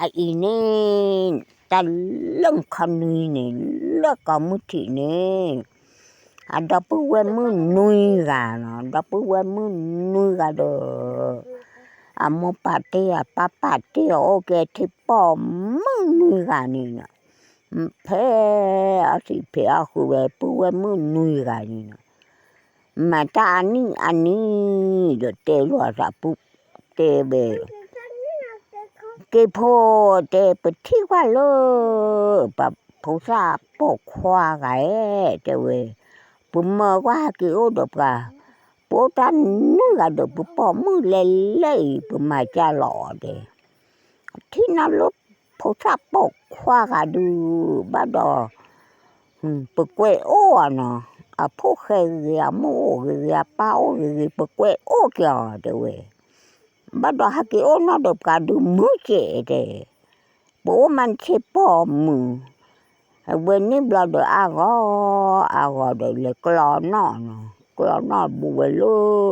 အအံၤန့ၣ် တၢ်လၢခီနွံန့ၣ် လၢကီၢ်မုၢ်ထံးန့ၣ် အဒီပုၢ်ဝဲၢ်မုၣ်နွံဂၤနီၤ, ဒီပုၢ်ဝဲၢ်မုၣ်နွံဂၤဒီး အမိၢ်ပာ်တ့ၢ်အပၢ်ပာ်တ့ၢ်အီၤအိၣ်က့ၤထံပိာ်မုၣ်နွံဂၤန့ၣ်နီၤ, ဖဲအီသံးဖဲအီဃုာ်ဝဲ ပုၢ်ဝဲၢ်မုၣ်နွံဂၤန့ၣ်နီၤ, မၤတၢ်အနံၣ်အနံၣ်ဒီးတဲလိာ်အသးပူၤ တဲဝဲ က့ၤဖိတဲ ပထံၣ်ကွၢ်လၢ ပှၤဖိသၣ်ပိာ်ခွါဂၤဧၢ တဲဝဲ, ပမၢကွၢ်ဟဲက့ၤအိၣ်ဒီးပှၤ, ပအိၣ်တၢ်နွံဂၤဒီးပပိာ်မုၣ်လဲၤလဲၤအံၤ ပမၤကၢ်လီၤအီၤဒဲး, ထံၣ်နီၣ်လၢဖိသၣ်ပိာ်ခွါဂၤဒုး ဘၣ်ဒီး ပကွဲးအိၣ်အီၤနီၤ, အဖိၣ်ဃဲဂ့ၤဂ့ၤ အမိၢ်အိၣ်ဂ့ၤဂ့ၤ အပၢ်အိၣ်ဂ့ၤဂ့ၤ ပကွဲးအိၣ်က့ၤအီၤတဲဝဲ, ဘၣ်ဒီးဟဲက့ၤအိၣ်နီၣ်ဒီးပှၤဒုးမုာ်ကဲးတဲ, ပအိၣ်မးထံပိာ်မုၣ်, အဝဲန့ၣ်ဘျီဒီးအါဂီၢ် အါဂီၢ်ဒီးလဲၤကျီနီၣ်နီၤ, ကျီနီၣ်ဘူးဝဲလၢ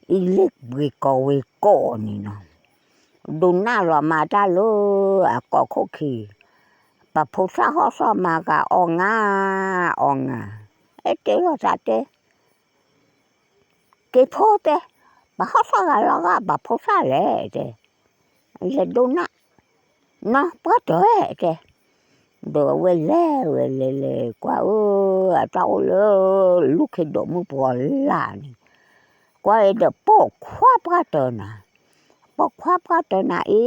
အံၤလ့ၣ်ဝ့ၤကီၢ်ဝ့ၤကီၢ်န့ၣ်နီၤ, ဒိးနၢ်လီၤမၤတၢ်လၢအကီၢ်ခိၣ်ခံ, ပှၤဖိသၣ်ဟီၣ်စီၣ်မၤဂၤအီၣ်ငါ အီၣ်ငါ, အဲၣ်တဲလိာ်သးတဲ က့ၤဖိတဲ, ပှၤဟီၣ်စီၣ်ဂၤလီၤဂာ် ပှၤဖိသၣ်လဲၣ်တဲ, လဲၤဒိးနၢ်, နီၢ်ပှၢ်တၢၢ်တဲ, ဒီးအဝဲလဲၤဝဲလဲၤလဲၤ ကွၢ်ဧၢ, အတၢ်အိၣ်လၢ လူၢ်ခ့ဒိးမုၢ်ပှီၤလၢ်န့ၣ်, ကွၢ်အံၤဒီးပိာ်ခွါပှၢ်တၢၢ်နၤ, ပိာ်ခွါပှၢ်တၢၢ်နၤအံ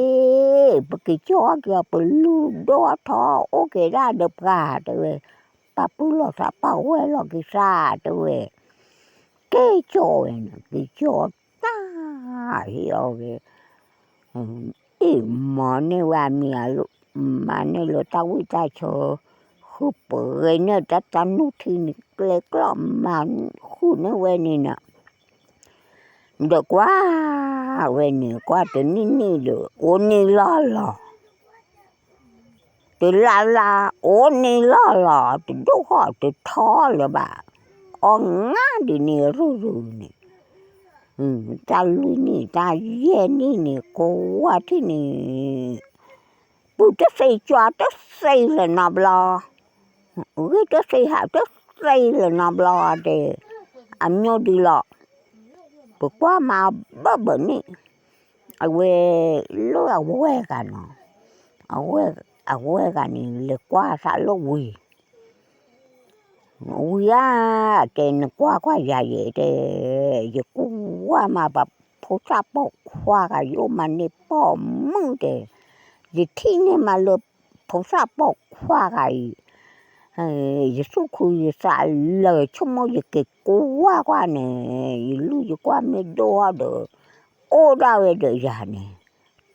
ၤ, ပက့ၤကၠီအီၣ်က့ၤအီၤ ပလုၢ်ဒိၣ်အီၣ်ထီၣ်အိၣ်က့ၤဒၣ်ဒီးပှၤတဲဝဲ, ပာ်ပုၢ်လိာ်သးပာ်ဝဲလိာ်က့ၤသးတဲဝဲ, က့ၤကၠီဝဲန့ၣ် က့ၤကၠီတၢ် ဟ့ၣ်အီၤဝဲ အ့ၣ်မၤန့ၢ်ဝဲအမံၤအလီၢ်, မၤန့ၢ်လၢတၢ်ဝံၣ်တၢ်ဆၢ, ဃုပှဲၤန့ၢ်တၢ်တၢ်နုၢ်ထံန့ၣ် ကျဲကျီၢ်မၤဃုာ်န့ၢ်ဝဲန့ၣ်နီၤ, ဒီးကွၢ်ဝဲန့ၣ် ကွၢ်တနံၣ်နံၣ်ဒီး အိၣ်န့ၣ်လီၢ်လီၤ တလါလါ အိၣ်န့ၣ်လီၢ်လီၤ တဒိၣ်ဃီၣ်တထီလၢၤဘၣ်, အီၣ်ငါဒ်န့ၣ်ရုၢ်ရုၢ်န့ၣ်, တၢ်လွံၢ်နံၣ်တၢ်ယဲၢ်နံၣ်န့ၣ် ကိးဝါထံၣ်န့ၣ်, ပုၢ်တသ့ကွၢ်တသ့လၢၤနီတဘျီ, ဂ့ၢ်တသ့ဟးတသ့လၢၤနီတဘျီတဲ, အမျိုးဒ်လီၤ, ပကွၢ်မၤဘၢၣ်ဘၢၣ်န့ၣ်, အဝဲလၢအဝဲၢ်ဂၤနီၤ, အဝဲၢ်ဂၤန့ၣ် လဲၤကွၢ်သးလၢဝံၤ ဝံၤဧါ, တဲနကွၢ်ကွၢ်ယၤယဲတဲ, ယကွၢ်မးပှၤဖိသၣ်ပိာ်ခွါဂၤ ယအိၣ်မးန့ၢ်ပိာ်မုၣ်တဲ, ယထံၣ်န့ၢ်မးလၢဖိသၣ်ပိာ်ခွါဂၤအံၤ, ယသူၣ်ခုယသးလၢာ်ဆိကမိၣ်ယက့ၤကွၢ်ကွၢ်န့ၣ်, ယလုၢ်ယကွၢ်မ့ၢ်ဒိၣ်အီၤဒီး, အိၣ်ဒၣ်ဝဲဒီးယၤန့ၣ်,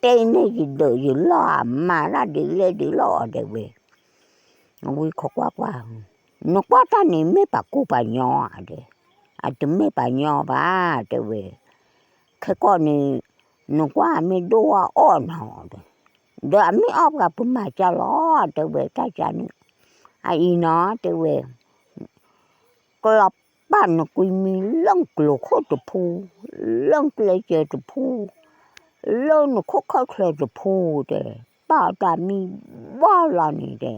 တဲန့ၢ်ယဒၢးယလီၢ်ဧါ မၤတၢ်ဒ်လဲၣ်ဒ်လဲၣ်အီၤဒဲးဝဲ ဝံၤခိးကွၢ်ကွၢ်, နကွၢ်တၢ်န့ၣ်မ့ၢ်ပှၤကူပှၤညီဧါဒဲး, အတမ့ၢ်ပှၤညီဘၣ်တဲဝဲ, ခဲကီၢ်န့ၣ်, နကွၢ်အမ့ၢ်ဒိၣ်အီၣ်အီၣ်နီၤဒီး, ဒီးအမ့ၢ်အီၣ်ပှၤပမၤကၢ်လီၤတဲဝဲတၢ်ကၢ်န့ၣ်, အအံၤနီၤတဲဝဲ ကျီပာ်နကွံမံလၢနကျိၤခိၣ်တဖု, လၢနကျဲကၢၤတဖု, လၢနခိၣ်ခၢၣ်ချၢတဖုတဲ, ပာ်တၢ်မံဘီလီၤန့ၣ်တဲ,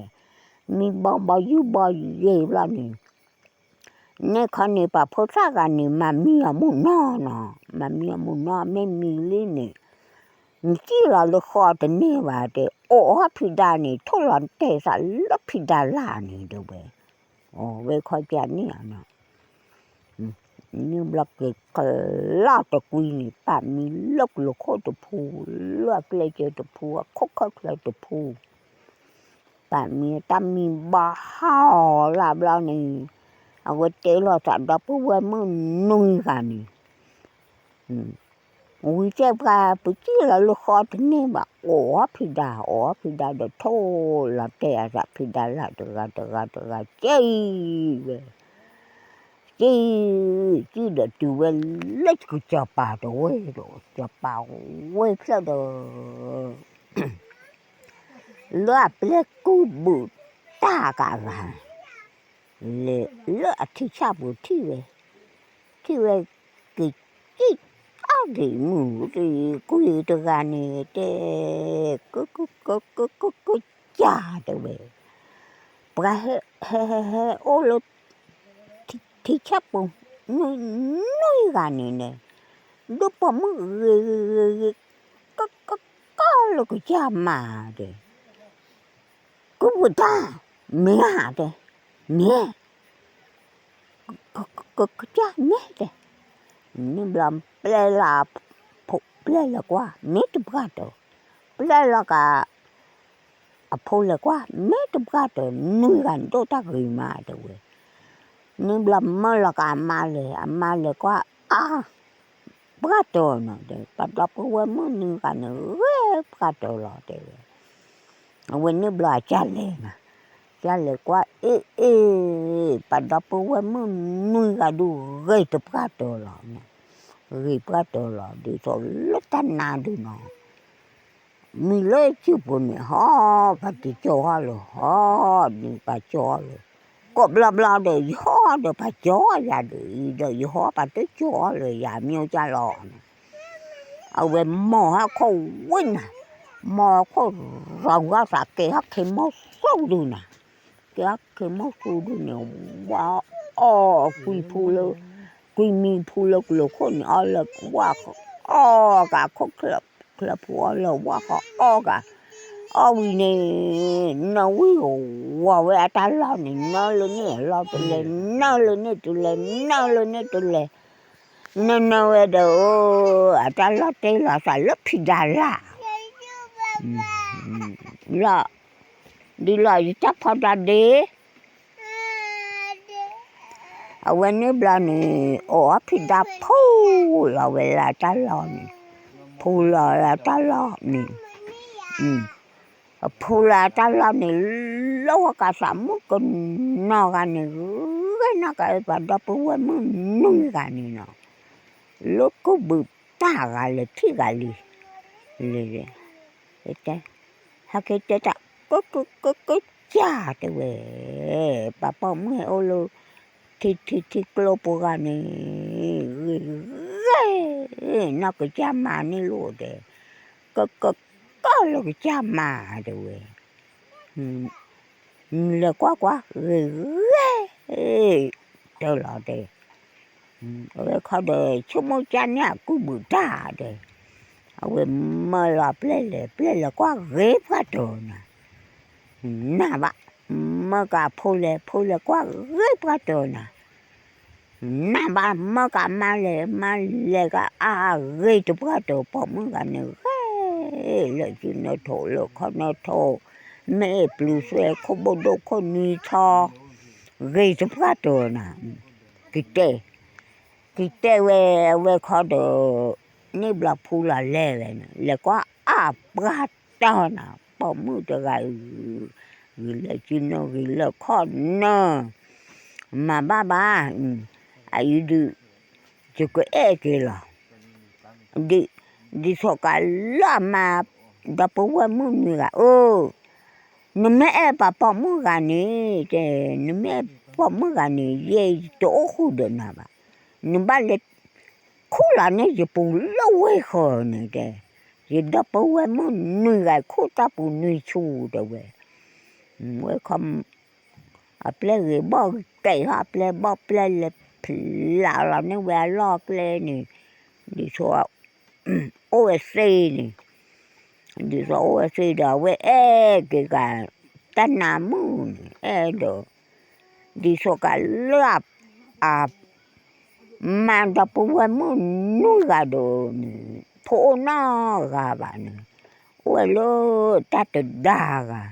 မံဘီဘီယုၢ်ဘီယဲၤဘျီန့ၣ်, န့ၣ်ခီန့ၣ် ပှၤဖိသၣ်ဂၤန့ၣ် မၤမံအီၤမုၢ်နီၤနီၤ, မၤမံအီၤမုၢ်နီၤ မ့ၢ်မံလံန့ၣ်, နစံၣ်လီၤလၢဃီတန့ၢ်ဘၣ်တဲ, အိၣ်အီၣ်ဖံးဒါန့ၣ် ထိၣ်လီၤတဲာ်သးလၢဖံးဒါလၢ်န့ၣ်တဲဝဲ, အဝဲခီပၠးန့ၣ်နီၤ န့ၣ်ဘျီက့ၤကလီတကွံန့ၣ် ပာ်မံလၢကျိၤခိၣ်တဖု, လၢအကျဲကၢၤတဖု အခိၣ်ခၢၣ်ချၢတဖု, ပာ်မံတၢ်မံဘီဟးအီၤလၢဘျီန့ၣ်, အဝဲတဲလိာ်သးဒီပုၢ်ဝဲၢ်မုၣ်နွံဂၤန့ၣ် ဝံၤတဲပှၤ ပစံၣ်လီၤလၢဃီတန့ၢ်ဘၣ် အိၣ်အီၣ်ဖံးဒါ အိၣ်အီၣ်ဖံးဒါဒီးထိၣ်လီၤတဲာ်အသးဖံးဒါလၢ်တဂၤတဂၤတဂၤက့ၤဝဲ, က့ၤ, က့ၤဒီးတုၤဝဲလၢကစီၤပၤတဝ့ၢ်ဒီး စီၤပၤဝ့ၢ်ဖျၢၣ်ဒီး လၢအပျဲၢ်ကူၣ်ဘုးတၢ်ကးဂၤ, လဲၤလၢအထံဆၣ်ပူၤထံၣ်ဝဲ, ထံၣ်ဝဲ, က့ၤကံၣ်, အါဒံးမုၢ်တကွံာ်တဂၤန့ၣ်တဲ, ကကကကကကစၢ်တဲဝဲ, ပှၤဟဲဟဲဟဲဟဲ အိၣ်လၢ ထံဆၢပူၤ နွံဂၤန့ၣ်န့ၣ်, ဒိးပိာ်မုၣ်ဂ့ၤဂ့ၤဂ့ၤဂ့ၤ ကကကလၢကစၢ်မၤတဲ, ကဝံၤတၢ် မ့ၢ်ဧါတဲ, မ့ၢ် ကကကစၢ်မ့ၢ်တဲ, န့ၣ်ဘျီပျဲလီၤ ပျဲလီၤကွၢ် မ့ၢ်တပှၢ်တၢၢ်, ပျဲလီၤက အဖိလဲၤကွၢ် မ့ၢ်တပှၢ်တၢၢ် နွံဂၤန့ၣ်ဒိၣ်တၢ်ဂ့ၤမးတဲဝဲ, န့ၣ်ဘျီမၢလီၤက့ၤအမါလဲၤ အမါလဲၤကွၢ် အါ ပှၢ်တၢၢ်နီၤတဲ, ပှၤဒီပုၢ်ဝဲၢ်မုၣ်နွံဂၤန့ၣ် ဂ့ၤပှၢ်တၢၢ်လီၤတဲဝဲ, အဝဲန့ၣ်ဘျီအကၢ်လဲၤနီၤ, ကၢ်လဲၤကွၢ်အ့ၣ်အ့ၣ်, ပှၤဒီပုၢ်ဝဲၢ်မုၣ်နွံဂၤဒုးဂ့ၤတပှၢ်တၢၢ်လီၤ, ဂ့ၤပှၢ်တၢၢ်လီၤ ဒ်သိးလၢတၢ်နါဒုးနီၤ မံၤလၢစုပူၤန့ၣ် ဟီ ပှၤတကၠီအီၤလၢၤ ဟီ ဒ်ပှၤကၠီအီၤလၢၤ, ကိးဘျီဘျီဒီး ယဟီဒီးပှၤကၠီယၤဒ်အံၤဒီး ယဟီပှၤတကၠီအီၤလၢၤ ယၤမ့ၢ်ကၢ်လီၤန့ၣ်, အဝဲမီၤဟီၣ်ခိၣ်ဝံၤနၤ, မီၤဟီၣ်ခိၣ်ရီၤဝါသးကဲဟီၣ်ခ့မိၣ်သူဒုးနၤ, ကဲဟီၣ်ခ့မိၣ်သူဒုးန့ၣ် ဝါအီၣ်ကွံဖူလၢ ကွံမံဖူလၢကျိၤခိၣ်န့ၣ် အီၣ်လၢဝါဃီအီၣ်ကးခိၣ်ချၢဖူအီၣ်လၢဝါဃီအီၣ်ကး, အီၣ်ဝံၤန့ၣ် နဝံၣ်ဝီၤဝဲအတၢ်လီၢ်န့ၣ် နၢလၢန့ၣ်အလီၢ်တလဲၤ နၢလၢန့ၣ်တလဲၤ နၢလၢန့ၣ်တလဲၤ, နၢနၢဝဲဒီး အတၢ်လီၢ်တဲလီၤသးလၢဖံးဒါလၢ် လီၤ, ဒ်လီၤယတၢ်ဖီဒါဒ့, အဝဲန့ၣ်ဘျီန့ၣ် အိၣ်အီၣ်ဖံးဒါဖူလီၤဝဲလၢတၢ်လီၢ်န့ၣ်, ဖူလီၤလၢတၢ်လီၢ်န့ၣ်, ဖူလီၤတၢ်လီၢ်န့ၣ် လၢဝဲကးသးမုၣ်ကနီၤဂၤန့ၣ် ဂ့ၤနီၢ်ကးဝဲပှၤဒီပုၢ်ဝဲၢ်မုၣ်နွံဂၤန့ၣ်နီၤ, လၢကုၢ်ဘုးတၢ်ဂၤလဲၤထံၣ်ဂၤလံ, လံ, တဲ, ဟဲက့ၤတဲတၢ် ကကကကစၢ်တဲဝဲ, ပှၤပိာ်မုၣ်ဟဲအိၣ်လၢ ထံထံထံကျိပူၤဂၤန့ၣ် ဂ့ၤဂ့ၤ, နီၢ်ကစၢ်မၤန့ၢ်လိာ်တဲ, ကကကလၢကစၢ်မၤတဲဝဲ လဲၤကွၢ်ကွၢ် ဂ့ၤဂ့ၤ တဲလီၤတဲ, အဝဲခီဒီး ဆိကမိၣ်ကၢ်န့ၢ်အကုၢ်ဘုးတၢ်တဲ, အဝဲမၢလီၤပျဲၢ်လဲၤ ပျဲၢ်လဲၤကွၢ်ဂ့ၤပှၢ်တၢၢ်နၤ, နၢ်ဘၣ်, မၢကးဖိလဲၤ ဖိလဲၤကွၢ်ဂ့ၤပှၢ်တၢၢ်နၤ နၢ်ဘၣ် မၢကးမါလဲၤ မါလဲၤကအါအါဂ့ၤတပှၢ်တၢၢ် ပိာ်မုၣ်ဂၤန့ၣ်ဂ့ၤ, လၢစုနၢထိးလၢခီနၢထိး, မ့ၢ်ပျုၤသွဲခိၣ်ဘိၣ်ဒိၣ်ခိၣ်နွံထီ, ဂ့ၤတပှၢ်တၢၢ်နၤ, ကတဲ, ကတဲဝဲအဝဲခီဒီး, န့ၣ်ဘျီဖူလီၤလဲၤဝဲန့ၣ် လဲၤကွၢ်အါပှၢ်တၢၢ်နၤ ပိာ်မုၣ်တဂၤအံၤ, ဂ့ၤလၢစုနၢ ဂ့ၤလၢခီနၢ, မၤဘၣ်ဘၣ်, အအံၤဒုး, ယကအဲၣ်က့ၤလီၤ, ဒ်သိးကးလၢအမါ, ဒီပုၢ်ဝဲၢ်မုၣ်နွံဂၤဧၢ, နမ့ၢ်အဲၣ်ပှၤပိာ်မုၣ်ဂၤန့ၣ်, တဲ, နမ့ၢ်အဲၣ်ပိာ်မုၣ်ဂၤန့ၣ် ယဲယတအိၣ်ဃုာ်ဒီးနၤဘၣ်, နဘၣ်လဲၤ ခူၣ်လီၤန့ၢ်ယပူၤလၢဝ့ၢ်ဃီန့ၣ်တဲ, ယဒီပုၢ်ဝဲၢ်မုၣ်နွံဂၤ ခူၣ်တၢ်ပူၤနွံဆူတဲဝဲ, ဝဲခီ, အပျဲၢ်ဂ့ၤဘီၣ်ကဲးဟီ အပျဲၢ်ဘီၣ်ပျဲၢ်လဲၤဖျးလီၤန့ၢ်ဝဲအလီၢ်ကျဲန့ၣ်, ဒ်သိး, အိၣ်ဝဲသ့န့ၣ်, ဒ်သိးအိၣ်ဝဲသ့ဒီး အဝဲအဲၣ်က့ၤကး, တၢ်နါမုၣ်န့ၣ် အဲၣ်ဒီး, ဒ်သိးကးလၢအ, အ မါဒီပုၢ်ဝဲၢ်မုၣ်နွံဂၤဒီးန့ၣ် ဖိအိၣ်နီတဂၤဘၣ်န့ၣ်, အိၣ်ဝဲလၢတၢ်တဒါဂၤ,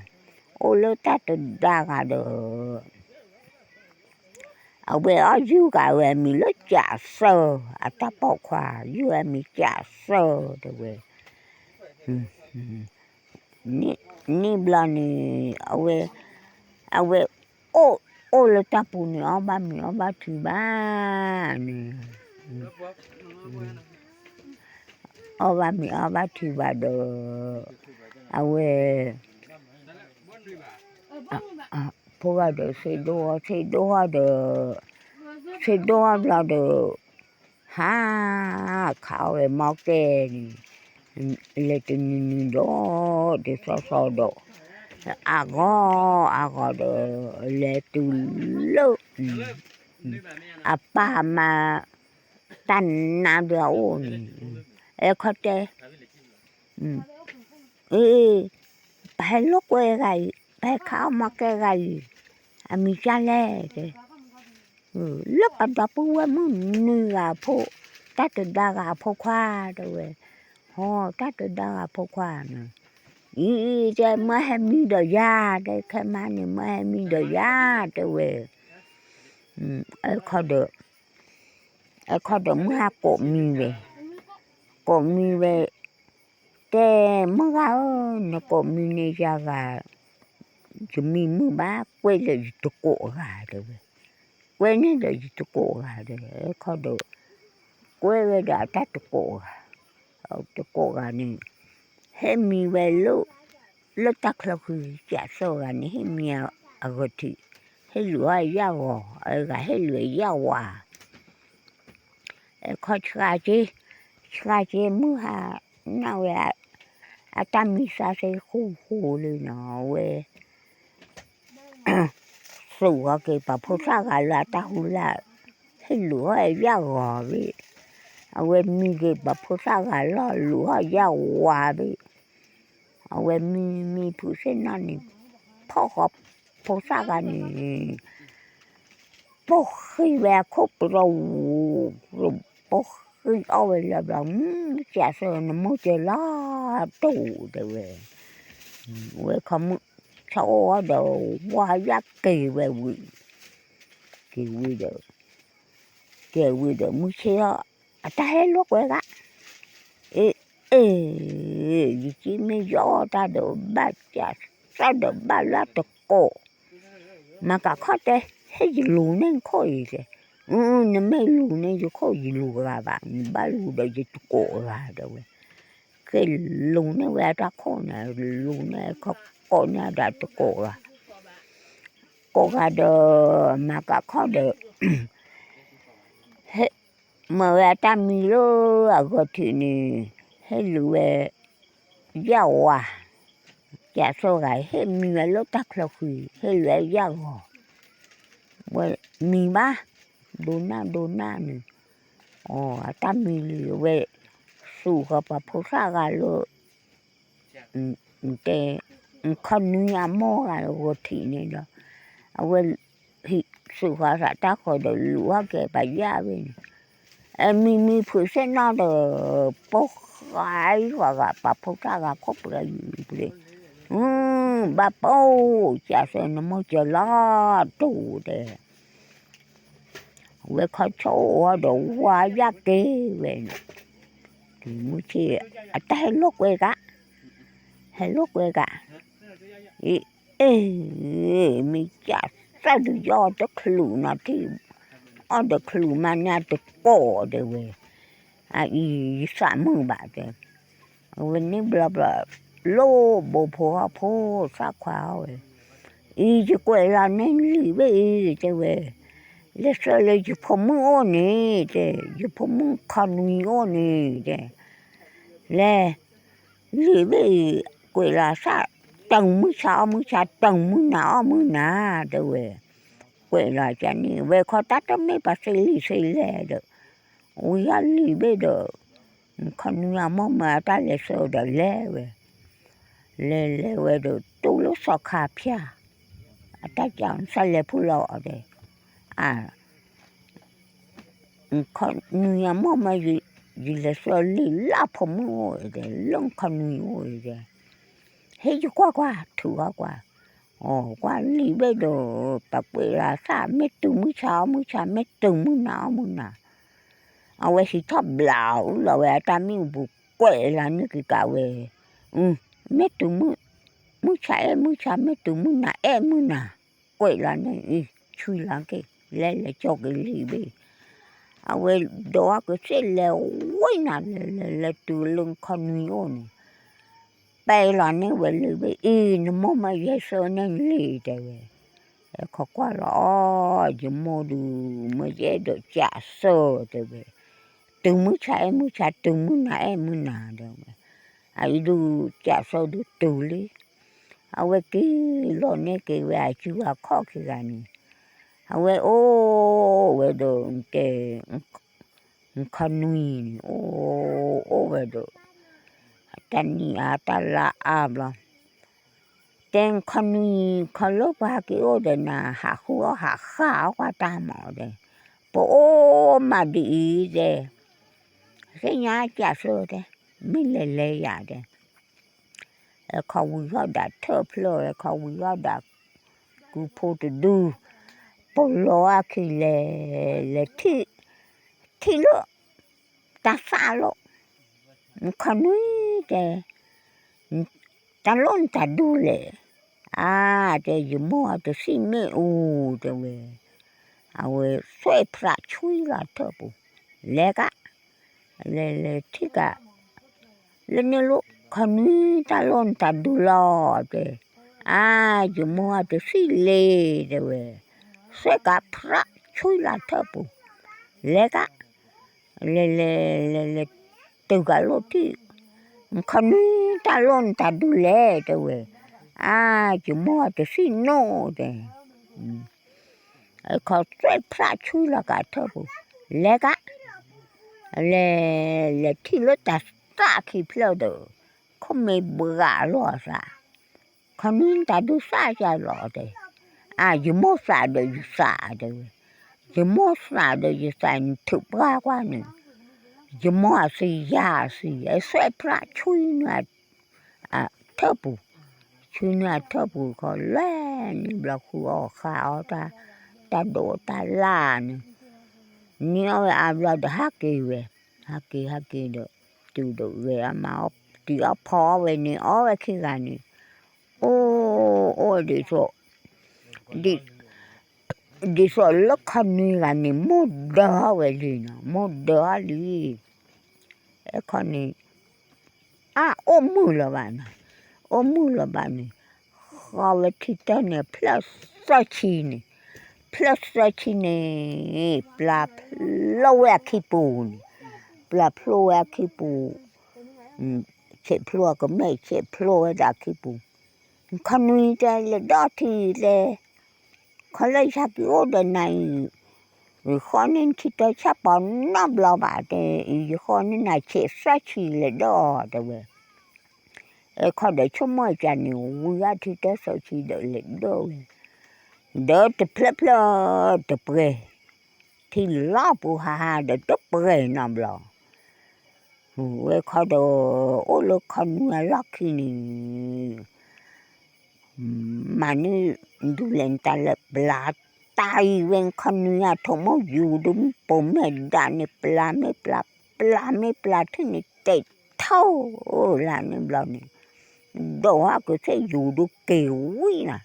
အိၣ်လၢတၢ်တဒါဂၤဒီး, အဝဲအီၣ်ယုၢ်ကးဝဲအမံၤလၢကးသၢ, အတၢ်ပိာ်ခွါ ယုၢ်အမံၤကးသၢတဲဝဲ န့ၣ်ဘျီန့ၣ်, အဝဲ, အဝဲ, အိၣ်, အိၣ်လၢတၢ်ပူၤန့ၣ် အီၣ်ဘၣ်မ့ၤအီဘၣ်ထံဘၣ်န့ၣ်, အီၣ်ဘၣ်မ့ၤအီဘၣ်ထံဘၣ်ဒီး, အဝဲ, ဖိဂၤဒီးသ့ၣ်ဒိၣ်အီၤ သ့ၣ်ဒိၣ်အီၤဒီး, သ့ၣ်ဒိၣ်အီၤဘျီဒီး, ဟါ, ခးအီၣ်ဝဲမီကဲန့ၣ်, လဲၤတနံၤနံၤဒီး တသီသီဒီး, အါဂီၢ်အါဂီၢ်ဒီး လဲၤတုၤလၢ အပၢ်မါ တၢ်နါဒုးအအိၣ်န့ၣ်, အဲခီတဲ အ့, ပဟဲလိာ်ကွဲဂၤအံၤ, ပဟဲခးအီၣ်မီကဲဂၤအံၤ, အမံၤကၢ်လဲၣ်တဲ, လၢပှၤဒီပုၢ်ဝဲၢ်မုၣ်နွံဂၤအဖိ, တၢ်တဒါဂၤအဖိခွါတဲဝဲ, ဟီ, တၢ်တဒါဂၤအဖိခွါန့ၣ်, အံၤတဲ မၢဟဲမံဒီးယၤ, တဲခဲမါန့ၣ် မၢဟဲမံဒီးယၤ တဲဝဲ, အခီဒီး အခီဒီးမုၢ်ဟါကိးမံၤဝဲ, ကိးမံၤဝဲ, တဲ, မုၢ်ဂၤဧၢ, နကိးမံၤန့ၢ်ယၤဂၤ, ယမံမုာ်ဘၣ်, ကွဲးလၢယတကိးဂၤတဲဝဲ, ကွဲးန့ၢ်ဒီးယတကိးဂၤတဲဝဲ, အခီဒီး ကွဲးဝဲဒီးအတၢ်တကိးဂၤ, တကိးဂၤန့ၣ်, ဟဲမံဝဲလၢ လၢတၢ်ချၢဃံ, ကးစၢၢ်ဂၤန့ၣ် ဟဲမံအဂီၢ်ထံး, ဟ့ၣ်လုာ်အီၣ်ယၣ်ဂီၤ, အဂၤဟ့ၣ်လုာ်ယၣ်ဝါ, အခီဆှးက့, ဆှးက့မုၢ်ဟါ, နၢ်ဝဲ, အတၢ်မံသးသ့ဃိဃိလံနီၤ, အဝဲ သူၣ်ဂီၤက့ၤပှၤဖိသၣ်ဂၤလၢအတၢ်ဟူလၢ်, ဟ့ၣ်လုာ်အီၣ်ယၣ်ဂီၤဘ့ၣ်, အဝဲမံက့ၤပှၤဖိသၣ်ဂၤလီၢ် လုာ်အီၣ်ယၣ်ဝါဘ့ၣ်, အဝဲမံမံဖုးသ့ၣ်နီၣ်န့ၣ်, ဖီၣ်ဃီဖိသၣ်ဂၤန့ၣ် ပိာ်ဃံဝဲအခိၣ်ပဒီဝူၤ, ပိာ်ဃံအီၣ်ဝဲလၢဘျီ, ကးစၢၢ်နမိၢ်ကဲလီၤတိၢ်တဲဝဲ, ဝဲခီမုၢ်, ဆီအိၣ်အီၤဒီး ဝါယၢ်က့ၤဝဲဝံၤ, က့ၤဝံၤဒီး, က့ၤဝံၤဒီးမုၢ်ဆ့ၣ်အီၤ, အတၢ်ဟဲလိာ်ကွဲဂၤ, အ့, အ့, ယကံမ့ၢ်ယီၣ်တၢ်ဒီးဘၣ်ကးစၢၢ်ဒီးဘၣ်လၢတကိး မၤကးခီၣ်တဲ, ဟဲယလူၤန့ၢ်ခိၣ်အံၤတဲ, နမ့ၢ်လူၤန့ၢ်ယခိၣ်ယလူၤဂၤဘၣ်, နဘၣ်လူၤဒီးယတကိးဂၤတဲဝဲ, က့ၤလူၤန့ၢ်ဝဲအတၢ်ခိၣ်န့ၣ်, လူၤန့ၢ်ခီကိးန့ၢ်ဒီးတကိးဂၤ, ကိးဂၤဒီး, မၤကးခီၣ်ဒီး ဟဲမၤဝဲအတၢ်မံလၢအဂီၢ်ထံးန့ၣ်, ဟ့ၣ်လုာ်ဝဲ, ယၣ်ဝါ, ကးစၢၢ်ဂၤ ဟ့ၣ်မံဝဲလၢတၢ်ချၢဃံ, ဟ့ၣ်လုာ်ဝဲယၣ်ဂီၤ, ဝဲမံဘၣ်, ဒိနၢ်ဒိနၢ်န့ၣ်, အတၢ်မံလံဝဲ, သူၣ်ဃီၤပှၤဖိသၣ်ဂၤလၢ တဲ, ခီနွံအမိၢ်ဂၤဂီၢ်ထံးန့ၣ်ဒီး, အဝဲ, ဟံး, သူၣ်ဃီၤသးတၢ်ဃီၤဒီးလူၤဟီၣ်က့ၤပယၣ်ဝဲန့ၣ်, အမံမံဖုးသ့ၣ်နီၣ်ဒီး, ပိာ်ဃါအံၤဃီၤဂၤ ပှၤဖိသၣ်ဂၤခိၣ်ပရၢယူၤပရ့, ဘၣ်ပိာ်, ကးစၢၢ်နမိၢ်ကဲလီၤတိၢ်တဲ ဝဲခီဆိၣ်အီၤဒီးဝါယၢ်က့ၤဝဲန့ၣ်, မုၢ်ဆ့ၣ်, အတၢ်ဟဲလိာ်ကွဲဂၤ, ဟဲလိာ်ကွဲဂၤ, အ့, အ့, မ့ၢ်ကးစၢၢ်ဒုးယီၣ်တချုးနီၤထံၣ်, အီၣ်ဒီးချုးမးန့ၢ်တကိးတဲဝဲ, အအံၤယသးမုာ်ဘၣ်တဲ အဝဲန့ၣ်ဘျီဘျီ, လိၣ်ဘိဖိဟီၣ်ဖိသၣ်ခွါအီၣ်ဝဲ, အံၤယကွဲးလီၤန့ၢ်လံာ်ဘ့ၣ်အံၤတဲဝဲ, လဲၤဆှၢလၢယဖိမုၣ်အိၣ်န့ၣ်တဲ, ယဖိမုၣ်ခီနွံအိၣ်န့ၣ်တဲ, လဲၤ, လံာ်ဘ့ၣ်အံၤ, ကွဲးလီၤသး, တုၤမုၢ်ဆါအီၣ်မုၢ်ဆါ တုၤမုၢ်နၤအီၣ်မုၢ်နၤ, တဲဝဲ, ကွဲးလီၤကန့ၣ် ဝဲခီတၢ်တမ့ၢ်ပှၤသ့လံာ်သ့လဲၢ်ဒီး, ဝံၤယလံာ်ဘ့ၣ်ဒီး, ခီနွံအမိၢ်မၢအတၢ်လဲၤဆှၢဒီးလဲၤဝဲ, လဲၤလဲၤဝဲဒီး တူၢ်လၢသီခါဖၠၣ်, အတၢ်ကသးလဲၤဖုလီၤအီၤဒီး, အ ခီနွံအမိၢ်မၢ, ယလဲၤဆှၢလံာ်လၢဖိမုၣ်အိၣ်ဒီး လၢခီနွံအိၣ်ဒီး, ဟ့ၣ်ယကွၢ်ကွၢ် ထုးအီၣ်ကွၢ်, အကွၢ်လံာ်ဘ့ၣ်ဒီး, ပကွဲးလီၤသး မ့ၢ်တုၤမုၢ်ဆါအီၣ်မုၢ်ဆါ မ့ၢ်တုၤမုၢ်နၤအီၣ်မုၢ်နၤ, အဝဲဟံးထီၣ်ဘျးအူလီၤဝဲအတၢ်မ့ၣ်အူပူၤ ကွဲးလီၤန့ၢ်က့ၤကးဝဲ, မ့ၢ်တုၤမုၢ်ဆါအဲၣ်မုၢ်ဆါ မ့ၢ်တုၤမုၢ်နၤအဲၣ်မုၢ်နၤ, ကွဲးလီၤန့ၢ်အံၤ ဆွံလီၤက့ၤ လဲၤလဲၤကၠီက့ၤလံာ်ဘ့ၣ်, အဝဲဒိးကသ့ၣ်လဲၤဝဲနၤ လဲၤလဲၤလဲၤတုၤလၢခီနွံအိၣ်န့ၣ်, ပဲလီၤန့ၢ်ဝဲလံာ်ဘ့ၣ်အံၤ နမိၢ်မၢယဟဲဆှၢန့ၢ်လံာ်တဲဝဲ, ခီကွၢ်လီၤအီၤ ယမိၢ်ဒုး မၢယအဲၣ်ဒိးကးစၢၢ်တဲဝဲ, တုၤမုၢ်ဆါအဲၣ်မုၢ်ဆါ တုၤမုၢ်နၤအဲၣ်မုၢ်နၤဒီးဝဲ, အအံၤဒုး ကးစၢ်ဒုးတုၤလံ, အဝဲက့ၤလီၤန့ၢ်က့ၤဝဲအစုအခီၣ်ခံဂၤန့ၣ်, အဝဲအိၣ်ဝဲဒီးတဲ ခီနွံန့ၣ် အိၣ်အိၣ်ဝဲဒီး တၢ်နံၣ်အါတၢ်လါအါဘျီ, တဲခီနွံ ခီလၢပှၤဟဲက့ၤအိၣ်ဒီးနၤ ဟးဃုအီၣ်ဟးဃၣ်အီၣ်ကွၢ်တၢ်မးဒီး, ပအိၣ်မးဒ်အံၤဒဲး, သ့ၣ်ညါကးစၢ်တဲ, မ့ၢ်လဲၤလဲၤယၤဒဲး ခီဝံၤထီၣ်ဒၣ်ထၢၣ်ဖျၢၣ်ဝဲ ခီဝံၤထီၣ်ဒၣ် ကုဖိတဒု, ပလီၤအခံလဲၤ, လဲၤထံၣ်, ထံၣ်လၢ တၢ်သၣ်လီၤ, ခီနွံတဲ, တၢ်လီၢ်နတၢ်ဒုးလဲၣ်, အါ တဲ ယမိၢ်အတသံၣ်မ့ၣ်အူတဲဝဲ, အဝဲသွဲၣ်ဖျးဆွံလီၤထၢၣ်ပူၤ, လဲၤကါ, လဲၤလဲၤထံၣ်ကါ လၢန့ၣ်လီၤ ခီနွံတၢ်လီၢ်နတၢ်ဒုးလီၤတဲ, အါ ယမိၢ်အတသံၣ်လဲၣ်တဲဝဲ, သွဲၣ်ကါဖျးဆွံလီၤထၢၣ်ပူၤ, လဲၤကါ, လဲၤလဲၤလဲၤလဲၤ တုၤကါလီၤထံၣ်, ခီနွံတၢ်လီၢ်နတၢ်ဒုးလဲၣ်တဲဝဲ, အါ ယမိၢ်အတသံၣ်နီၣ်တဲ ခီသွဲၣ်ဖျးဆွံလီၤကးထၢၣ်ပူၤ, လဲၤကါ, လဲၤ, လဲၤထံၣ်လၢတၢ်သၣ်ခံဖျၢၣ်ဒီး, ခီမ့ၢ်ဘှးလီၤသး, ခီနွံတၢ်ဒုးသၣ်ယၤလီၤတဲ, အါ ယမိၢ်သးဒီးယသးတဲဝဲ, ယမိၢ်သးဒီးယသးနထုးပှၢ်ကွၢ်န့ၣ်, ယမိၢ်အသံယၤအသံ သွဲၣ်ဖျးဆွံန့ၣ် ထၢၣ်ပူၤ, ဆွံန့ၢ်အထၢၣ်ပူၤခီလဲၣ်န့ၣ်ဘျီဃုအီၣ်ဃါအီၣ်တၢ်, တၢ်ဒိးတၢ်လၣ်န့ၣ်, န့ၢ်အီၣ်ဝဲအါဘျီဒီးဟးက့ၤဝဲ, ဟးက့ၤဟးက့ၤဒီး, တုၤဒီးဂဲၤအါမးအီၣ်တံၤအီၣ်ဖီအီၣ်ဝဲန့ၣ် အီၣ်ဝဲခံဂၤန့ၣ်, အိၣ်, အိၣ်ဒ်သိး ဒ်သိးလၢခီနွံဂၤန့ၣ် မိၢ်ဒၢအီၣ်ဝဲလံနီၤ, မိၢ်ဒၢအီၣ်လံ, အဲခီန့ၣ် အအိၣ်မုာ်လီၤဘၣ်နီၤ, အိၣ်မုာ်လီၤဘၣ်န့ၣ်, ဃီဝဲထံတၢ်န့ၣ် ဖျၢၣ်သၢဆံန့ၣ်, ဖျၢၣ်သၢဆံန့ၣ်, ပျၢ်ဖျိဝဲအခံပူၤန့ၣ်, ပျၢ်ဖျိဝဲအခံပူၤ, ဆဲးဖျိအကမဲာ် ဆဲးဖျိဝဲဒၣ်အခံပူၤ, ခီနွံတဲလဲၤဒီးထံတဲ ခီလၢယဟဲက့ၤအိၣ်ဒီးနၤအံၤ, ယဃီန့ၢ်ထံတၢ်ဆၣ်ပီနီတဘျီဘၣ်တဲ, ယဃီန့ၢ်နၤဆဲးသၢဆံလဲၤဒီးတဲဝဲ, အဲခီဒီးဆိကမိၣ်ကန့ၣ် ဝံၤအထံတၢ်သၢဆံဒီးလဲၤဒီးဝဲ, ဒီးတဖျၢၣ်ဖျၢၣ်တပှဲၤ, ထံလီၤပူၤဟးဟးဒီးတပှဲၤနီတဘျီ ဝဲခီဒီး အိၣ်လၢခီနွံအလီၢ်ခံန့ၣ်, မၤန့ၢ်ဒုးလဲၤနတၢ်လၢ ပျၢ်တၢ်အံၤဝဲခီနွံအထိးမိၢ်ယူၤဒုး ပိာ်မဲာ်ဒၣ်န့ၣ် ပျၢ်မ့ၢ်ပျၢ်, ပျၢ်မ့ၢ်ပျၢ်ထံၣ်န့ၣ် တဲာ်ထီၣ်လၢန့ၣ်ဘျီန့ၣ်, ဒိးဟးကသ့ၣ်ယူၤဒုးက့ၤဝံၤနၤ,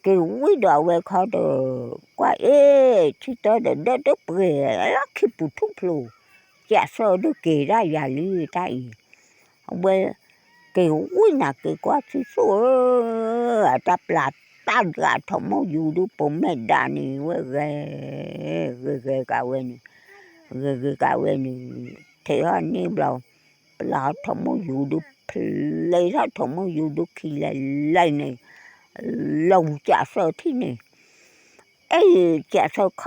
က့ၤဝံၤဒီးအဝဲခီဒီး ကွၢ်အ့ၣ် ထံတၢ်ဒီးဒၢတပှဲၤလၢခံပူၤထူၣ်ဖျိ, ကးစၢ်ဒုးက့ၤဒၣ်ယၤလံတၢ်အံၤ, အဝဲ က့ၤဝံၤနၤက့ၤကွၢ်ထံသူၣ်ဧၢ, အတၢ်ပျၢ်တၢ်ဒၣ်ထိးမိၢ်ယူၤဒုး ပိာ်မဲာ်ဒၣ်န့ၣ် ဝဲဂဲၤ, ဂဲၤဂဲၤကးဝဲန့ၣ်, ဂဲၤဂဲၤကးဝဲန့ၣ်, ထဲးထီၣ်န့ၣ်ဘျီ, ပျၢ်ထိးမိၢ်ယူၤဒုး ဖျဲးထီၣ်ထိးမိၢ်ယူၤဒုးခံလဲၤလဲၤန့ၣ်, လီၤကးစၢ်ထံၣ်န့ၣ် အဲ ကးစၢ် က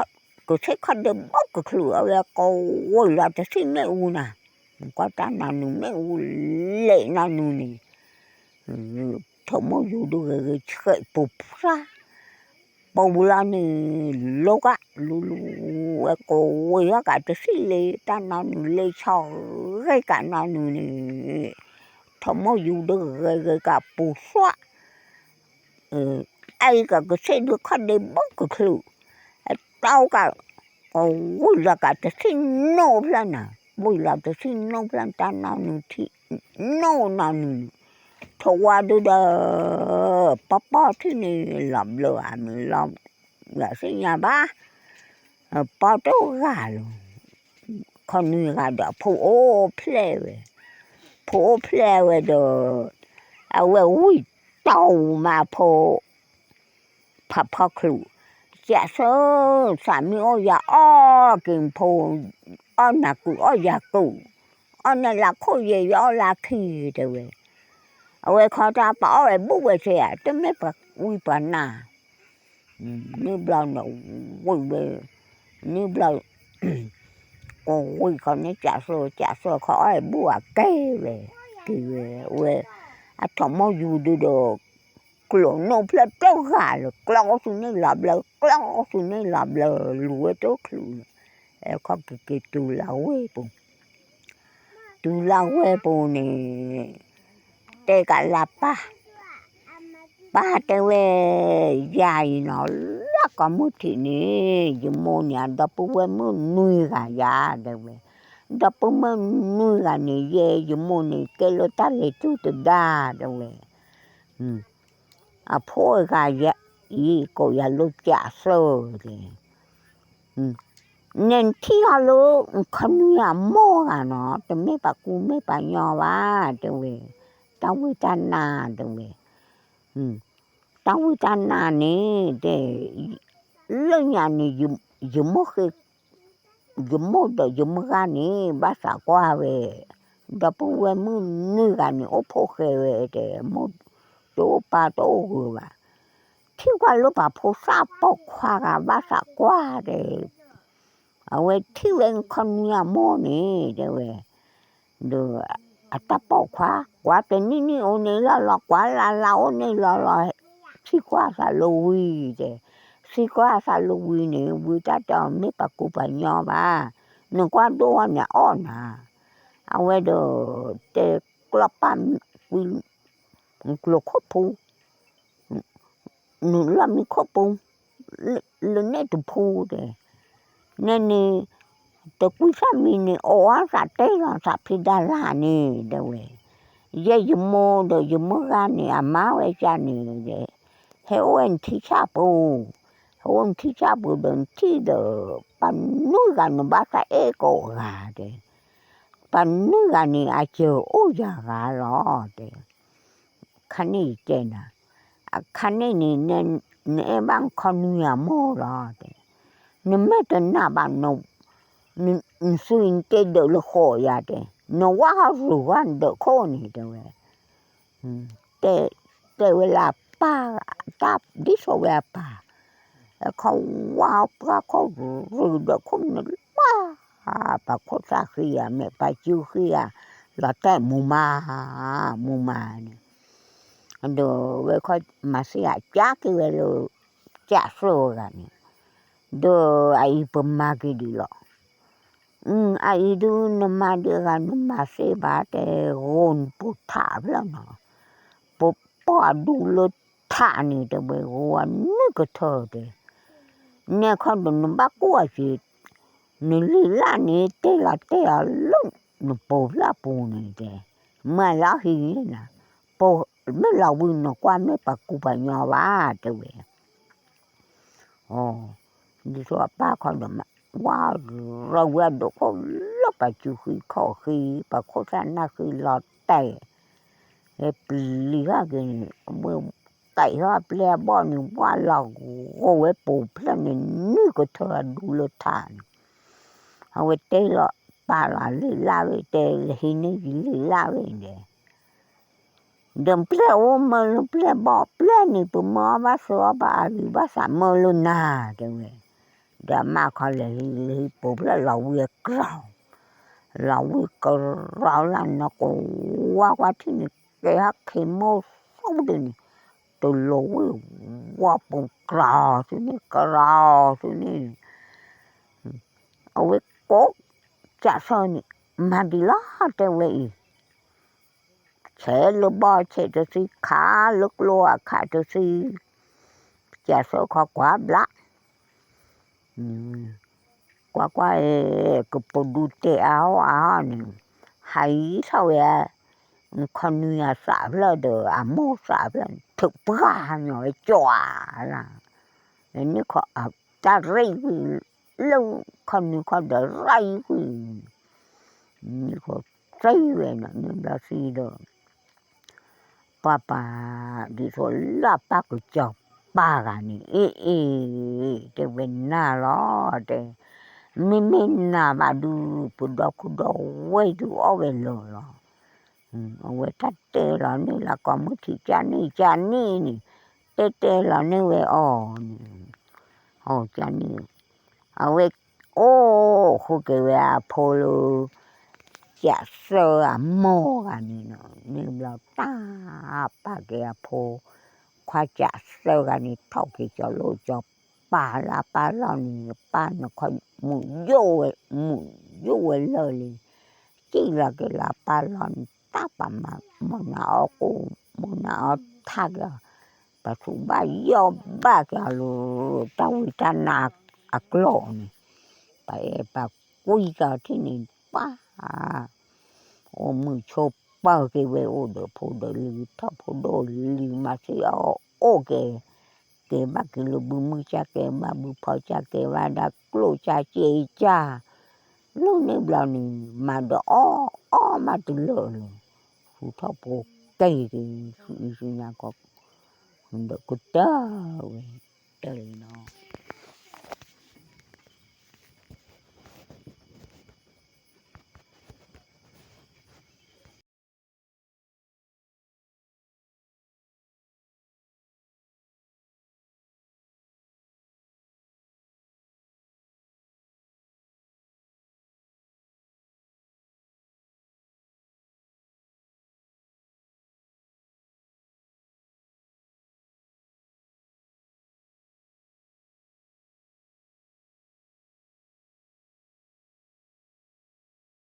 သ့ၣ်ခီၣ်ဒ့ဘီကချုး အဝဲကိးဝဲလီၤတသ့ၣ်မ့ၣ်အူနၤ, ကွၢ်တၢ်နီနုာ်မ့ၣ်အူလဲၤနီနုာ်န့ၣ်, ထိးမိၢ်ယူၤဒုးဂဲၤဂဲၤဆှဲးပူၤဖျါ, ပူၤလီၤန့ၣ်, လိကလူလူဝဲကိးဝဲလီၤကးတသ့ၣ်လၢ တၢ်နီနုာ်လၢဆီဂဲၤကးနီနုာ်န့ၣ်, ထိးမိၢ်ယူၤဒုးဂဲၤဂဲၤကးပူၤသွး အဲ ကသ့ၣ်ဒုးခီၣ်ဒ့ဘီကချုး, အတီကး, ဝံၤလီၤကးတသ့ၣ်နီဖျၢၣ်နၤ, ဝံၤလီၤတသ့ၣ်နီဖျၢၣ် တၢ်နီနုာ်ထံ, နီနီနုာ်န့ၣ်, ထိးဝါဒုးဒီး, ပီပီထံၣ်န့ၣ် လီၤဘျၢအမုၢ်လီၤ, ယသ့ၣ်ညါဘၣ်, ပီတဂၤလီၤ ခီနွံဂၤဒီးဖိအိၣ်ဖျဲၣ်ဝဲ, ဖိအိၣ်ဖျဲၣ်ဝဲဒီး, အဝဲဝံၤတီၢ်မးဖိ, ဖးဖီချုး, ကးစၢ်, သးမ့ၢ်အိၣ်ယၤအီၣ်က့ၤဖိ, အီၣ်နၤကူးအီၣ်ယၤကူး, အီၣ်နၤလၢခိၣ်ယဲယအီၣ်လၢခံ တဲဝဲ, အဝဲခီတၢ်ပအီၣ်ဝဲဘူၣ်ဝဲစ့ဧါ တမ့ၢ်ပှၤဝံပှၤနၢ် န့ၣ်ဘျီန့ၣ်ဝံၤဝဲ, န့ၣ်ဘျီ ကဝံၤခီန့ၣ် ကးစၢၢ် ကးစၢၢ်ခီအီၣ်ဝဲဘူၣ်အကဲဝဲ, က့ၤဝဲ, ဝဲ, အထီၣ်မီၢ်ယူၤဒုဒီး ကျိၣ်နိၣ်ဖျၢၣ်တဂၤလၢ ကျီသုန့ၣ်လီၤဘျၢ ကျီသုန့ၣ်လီၤဘျၢ လူၤဝဲတချုးလၢ, ခီက့ၤက့ၤတုၤလၢဝဲပူၤ တုၤလၢဝဲပူၤန့ၣ်, တဲကးလၢပၢ်, ပၢ်တဲဝဲ, ယၤအံၤနီၤ လၢကီၢ်မုၢ်ထံးန့ၣ် ယမိၢ်န့ၣ် အဒီပုၢ်ဝဲၢ်မုၣ်နွံဂၤယၤ တဲဝဲ, ဒီပုၢ်ဝဲၢ်မုၣ်နွံဂၤန့ၣ် ယဲယမိၢ်န့ၣ် ကဲလၢတၢ်လဲၤတုၤတဒါ တဲဝဲ, အဖိအဂၤအံၤ ကိးယၤလၢကးစၢၢ်တဲ နထံၣ်အီၤလၢ ခီနွံအမိၢ်ဂၤနီၤ တမ့ၢ်ပှၤကူမ့ၢ်ပှၤညီဘၣ် တဲဝဲ, တၢ်ဝံတၢ်နါ တဲဝဲ, တၢ်ဝံတၢ်နါန့ၣ် တဲ, လၢညါန့ၣ် ယမိၢ်ဃ့ ယမိၢ်ဒီးယမိၢ်ဂၤန့ၣ် ဘၣ်သးကွၢ်ဝဲ, ဒီပုၢ်ဝဲၢ်မုၣ်နွံဂၤန့ၣ် အိၣ်ဖှိၣ်ဃဲဝဲတဲ, မိၢ်တအိၣ်ပၢ်တအိၣ်ဂ့ၤဘၣ်, ထံၣ်ကွၢ်လၢပှၤဖိသၣ်ပိာ်ခွါဂၤ ဘၣ်သးကွၢ်တဲ, အဝဲထံၣ်ဝဲခီနွံအမိၢ်န့ၣ် တဲဝဲ, ဒီးအတၢ်ပိာ်ခွါ ကွၢ်တနံၣ်နံၣ်အိၣ်န့ၣ်လီၤလီၤ ကွၢ်လါလါအိၣ်န့ၣ်လီၤလီၤ, သံကွၢ်သးလၢဝံၤတဲ, သံကွၢ်သးလၢဝံၤန့ၣ် ဝံၤတၢ်တဲအီၤမ့ၢ်ပှၤကူပှၤညီဘၣ်, နကွၢ်ဒိၣ်အီၤန့ၣ်အီၣ်နၤ, အဝဲဒီး တဲကျီၢ်ပၢ် ကွံာ် ကျိၤခိၣ်ဖိ နုာ်လီၤမံခိၣ်ပူၤ လၢန့ၣ်တဖုတဲ, န့ၣ်န့ၣ် တကွံသၣ်မံန့ၣ် အိၣ်အီၣ်သးတဲလီၤသးဖံးဒၣ်လၢ်န့ၣ် တဲဝဲ, ယဲယမိၢ်ဒီးယမိၢ်ဂၤန့ၣ် အမါဝဲကန့ၣ် ဟဲအိၣ်ဝဲနထံဆၣ်ပူၤ, ဟဲအိၣ်နထံဆၣ်ပူၤဒီးနထံၣ်ဒီး ပှၤနွံဂၤန့ၣ်ဘၣ်သးအဲၣ်ကိးဂၤတဲ ပှၤနွံဂၤန့ၣ် အစၢၤအိၣ်ယၤဂၤလီၤတဲ, ခါန့ၣ်ယတဲနၤ, အခါန့ၣ်န့ၣ် နအဲၣ်ဘၣ်နခီနွံအမိၢ်လီၤတဲ, နမ့ၢ်တနာ်ဘၣ် နစုနတ့ဒၢးလၢဃိးယၤတဲ, နဝါဟီၣ်ရူၤဝါနဒၢးခိၣ်န့ၣ်တဲဝဲ, တဲဝဲလၢအပၢ်, တၢ်ဒ်သိးဝဲအပၢ်, အခီဝါပှၢ်ခိၣ်ရူၤဒၢးခိၣ်န့ၣ်လၢ ပှၤခိၣ်သၣ်ဃံဧါ မဲာ်ပှၤစုဃံဧါ, လီၤတဲာ်မူမး, မူမးန့ၣ်, ဒီးဝဲခီမၤသ့ၣ်အကၢက့ၤဝဲလၢ ကးစၢၢ်ဂၤန့ၣ်, ဒီးအအံၤပမၤက့ၤဒ်လီၤ, အအံၤဒုးနမၤဒံးဂၤနမၤသ့ဘၣ်တဲ, ဂိၢ်နပူၤထးဖျၢၣ်နီၤ, ပပီၢ်အဒူလၢထးန့ၣ် တဝဲဂိၢ်အနုာ်ကထၢတဲ နဲခီဒီးနဘၣ်ကွၢ်က့ၤ, နလံာ်လၢ်န့ၣ် တဲလီၤတဲာ်အီၤလၢနပိာ်ဖျၢၣ်ပူၤန့ၣ်တဲ, မၤလီၤဟံၣ်န့ၣ်နၤ, ပိာ်မ့ၢ်လီၤဝံၤနကွၢ်မ့ၢ်ပှၤကူပှၤညီဘၣ်တဲဝဲ, ဒ်သိးအပၢ်ခီဒီးမး, ဝါရၤဝဲအဒိးခိၣ်လၢပှၤစုဃံခီၣ်ဃံ, ပှၤခိၣ်သၣ်နၢ်ဃံလီၤတဲာ်, ဟဲပျံၤဟီၣ်က့ၤန့ၣ်, အဝဲကဲထီၣ်အပျဲၢ်အဘီၣ်န့ၣ် ဝါလီၤဂိာ်ဝဲပိာ်ဖျၢၣ်န့ၣ် နုာ်ကထၢအဒူလၢထးန့ၣ်, အဝဲတဲလီၤပာ်လီၤလံာ်လၢ်ဝဲ တဲလၢဟံးန့ၢ်ယလံာ်လၢ်ဝဲန့ၣ် ဒီးပျဲၢ်အိၣ်မၢလၢပျဲၢ်ဘီၣ် ပျဲၢ်န့ၣ် ပမၢအီၣ်ဘၣ်သၢအီၣ်ဘၣ်အလံၤဘၣ်သးမၢလၢနၤ တဲဝဲ, ဒီးအမါခီလဲၤဟံးလၢဟံး ပိာ်ဖျၢၣ်လီၤဝံၤအကြၢး, လီၤဝံၤကရီလၢနီၢ်ကဝါကွၢ်ထံၣ်န့ၣ် ကဲဟဲခ့မိၢ်ဆူၣ်ဒ်န့ၣ်, တလိၤဝံၤဝီပူၤကြၤသုန့ၣ် ကြၤသုန့ၣ်, အဝဲကိး ကးစၢၢ်န့ၣ် မၤဒ်လီၤ တဲဝဲအံၤ ဆဲးလၢဘီဆဲးတသံ ခးလၢကျိအခးတသံ, ကးစၢၢ်ခီကွၢ်ဘျါ, ကွၢ်ကွၢ်, ကပိာ်ဒူတဲာ်အါအါန့ၣ်, ဟးအံၤထီၣ်ဝဲ, ခီနွံအသးဖျၢၣ်ဒီး အမိၢ်သးဖျၢၣ်န့ၣ် ထုးပှၢ်ညီဝဲကွၢ်လၢ်, န့ၣ်ခီ တၢ်ရ့ကွံာ်, လၢခီနွံခီဒီးရ့ကွံာ်, န့ၣ်ခီ ရ့ဝဲန့ၣ် န့ၣ်ဘျီသံဒီး ပှၤပာ်, ဒ်သိးလၢအပၢ်ကစီၤပၤဂၤန့ၣ် အ့ၣ်အ့ၣ်, တဲဝဲနၤလီၤ တဲ, မ့မ့ၢ်နၤဘၣ်ဒုး ပဒီခိၣ်ဒီဝဲၢ်ဒုးအီၣ်ဝဲလၢာ်လီၤ. အဝဲတၢ်တဲလီၤန့ၣ်လၢကိးမုၢ်ထံးကၢ်န့ၣ်ကၢ်န့ၣ်န့ၣ်, တဲတဲလီၤန့ၢ်ဝဲအီၤန့ၣ်, အီၣ်ကၢ်န့ၣ်, အဝဲအိၣ်ဃုက့ၤဝဲအဖိလၢ ကးသၢဂၤမိၢ်ဂၤန့ၣ်နီၤ, န့ၣ်ဘျီတၢ်ပာ်က့ၤအဖိ ခွါကးသၢဂၤန့ၣ် ထီၣ်က့ၤကၠီၤလိၣ်ကၠီၤပၤလၢအပၢ်လီၢ်န့ၣ်, ပၢ်နခီ မုၢ်ယိၣ်ဝဲ, မုၢ်ယိၣ်ဝဲလၢာ်လံ, စံၣ်လီၤက့ၤလၢအပၢ်လီၢ်န့ၣ် တၢ်ပာ်မၤ မိၢ်နၤအီၣ်ကိၣ် မိၢ်နၤအီၣ်ထါက့ၤအီၤ, ပှၤသူၣ်ဘၣ်ယီၢ်ဘၣ်က့ၤအီၤလၢ တၢ်ဝံတၢ်နါအကျိာ်န့ၣ်, ပှၤအဲၣ်ပှၤကွံက့ၤအီၤထံၣ်န့ၣ် ပှၤ အိၣ်မုာ်ဆိးပၢၤက့ၤဝဲအိၣ်ဒီးဖိဒီးလံၤ ထီၣ်ဖိဒိၣ်လံၤမၤသံအီၤအိၣ်က့ၤ, ကဲဘၣ်က့ၤလၢဘုမုၢ်ကၢ် ကဲဘၣ်ဘုဖီကၢ် ကဲဘၣ်ဒၣ်ကျိၣ်ကၢ်စ့ကၢ်, လၢန့ၣ်ဘျီန့ၣ် မၤဒီးအီၣ်အီၣ်မးတလၢာ်လၢၤ, ဃုထီၣ်ဖိကဲက့ၤ ဆူအံၤဆူညါကီး, ဒီးကတၢၢ်ဝဲ တၢၢ်လံနီၤ